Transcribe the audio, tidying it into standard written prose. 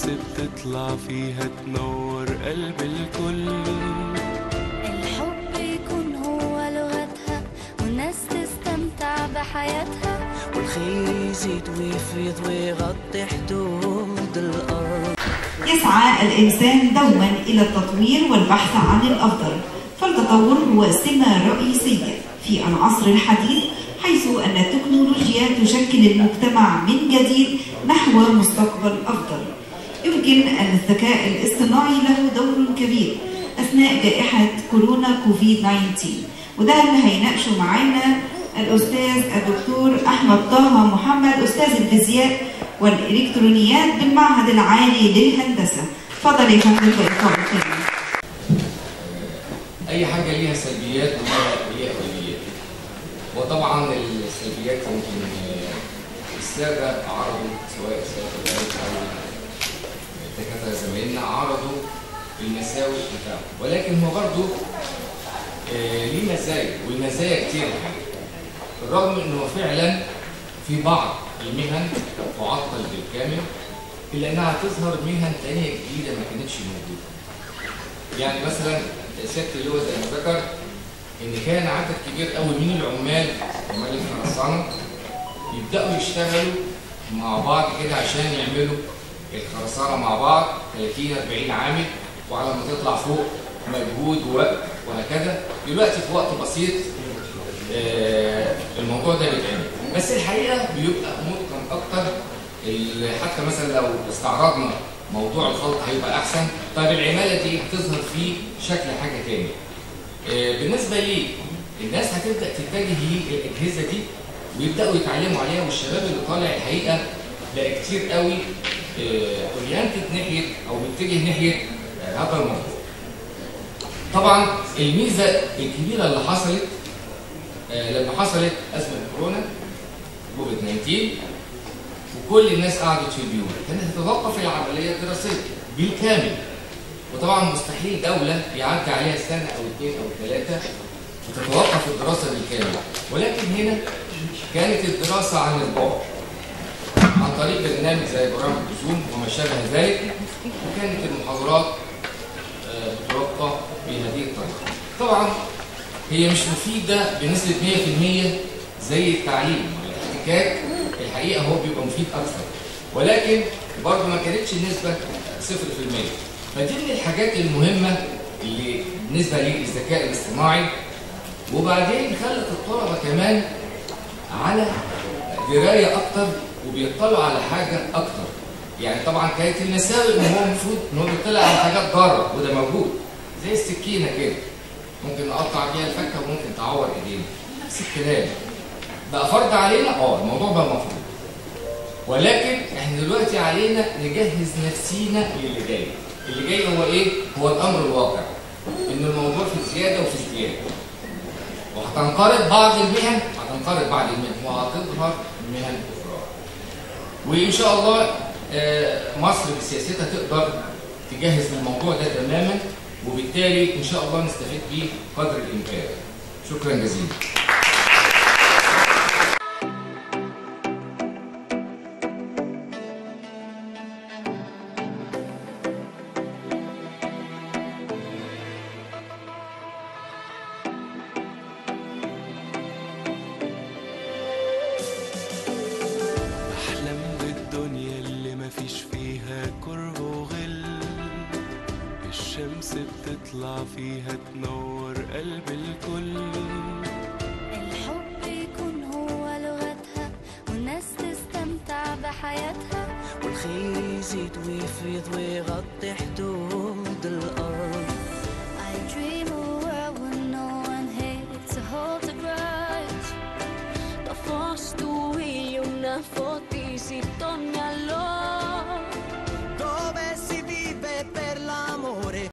الشمس بتطلع فيها تنور قلب الكل. الحب يكون هو لغتها والناس تستمتع بحياتها، والخير يزيد ويفيض ويغطي حدود الأرض. يسعى الإنسان دوما إلى التطوير والبحث عن الأفضل، فالتطور هو سمة رئيسية في العصر الحديث، حيث أن التكنولوجيا تشكل المجتمع من جديد نحو مستقبل أفضل. يمكن أن الذكاء الاصطناعي له دور كبير أثناء جائحة كورونا كوفيد 19، وده اللي هيناقشه معانا الأستاذ الدكتور أحمد طه محمد، أستاذ الفيزياء والإلكترونيات بالمعهد العالي للهندسة. اتفضل يا فندم في إلقاء الكلمة. أي حاجة ليها سلبيات وليها إيجابيات، وطبعا السلبيات يمكن السادة عرضوا، سواء السادة أو الدكاترة زمايلنا عرضوا المساوئ بتاعه، ولكن هو برضه ليه مزايا، والمزايا كتير الحقيقة، بالرغم إن هو فعلا في بعض المهن تعطل بالكامل، إلا إنها هتظهر مهن تانية جديدة ما كانتش موجودة. يعني مثلا سيادة اللواء زي ما ذكر إن كان عدد كبير قوي من العمال، عمال الخرسانة، يبدأوا يشتغلوا مع بعض كده عشان يعملوا الخرسانة مع بعض 30 40 عامل، وعلى ما تطلع فوق مجهود ووقت وهكذا. دلوقتي في وقت بسيط الموضوع ده بيتعمل، بس الحقيقة بيبقى متقن أكتر. حتى مثلا لو استعرضنا موضوع الخلط هيبقى أحسن. طيب العمالة دي هتظهر في شكل حاجة تاني. بالنسبة لي الناس هتبدأ تتجه للأجهزة دي ويبدأوا يتعلموا عليها، والشباب اللي طالع الحقيقة بقى كتير قوي oriented ناحية أو متجه ناحية هذا الموضوع. طبعا الميزة الكبيرة اللي حصلت لما حصلت أزمة كورونا كوفيد 19 وكل الناس قعدت في البيوت، كانت تتوقف العملية الدراسية بالكامل. وطبعا مستحيل دولة يعدي عليها سنة أو اثنين أو ثلاثة وتتوقف الدراسة بالكامل، ولكن هنا كانت الدراسة عن البعد عن طريق برنامج زي برامج زوم وما شابه ذلك، وكانت المحاضرات بتلقى بهذه الطريقة. طبعا هي مش مفيدة بنسبة 100% زي التعليم والاحتكاك، الحقيقة هو بيبقى مفيد أكثر، ولكن برضه ما كانتش النسبة 0%. فدي من الحاجات المهمة اللي بالنسبة للذكاء الاصطناعي. وبعدين خلت الطلبة كمان على دراية أكتر وبيطلعوا على حاجة أكتر. يعني طبعا كانت المساوئ إن هو المفروض إن هو بيطلع على حاجات ضارة، وده موجود زي السكينة كده، ممكن نقطع بيها الفكة وممكن تعور إيدينا. نفس الكلام بقى فرض علينا، الموضوع بقى مفروض، ولكن احنا دلوقتي علينا نجهز نفسينا للي جاي. اللي جاي هو ايه؟ هو الامر الواقع، ان الموضوع في زيادة وفي ازدياد، وهتنقرض بعض المهن، هتنقرض بعض المهن وهتظهر مهن اخرى. وان شاء الله مصر بسياستها تقدر تجهز للموضوع ده تماما، وبالتالي ان شاء الله نستفيد بيه قدر الامكان. شكرا جزيلا. الشمس بتطلع فيها تنور قلب الكل. الحب يكون هو لغتها والناس تستمتع بحياتها، والخير يزيد ويفيض ويغطي حدود الأرض.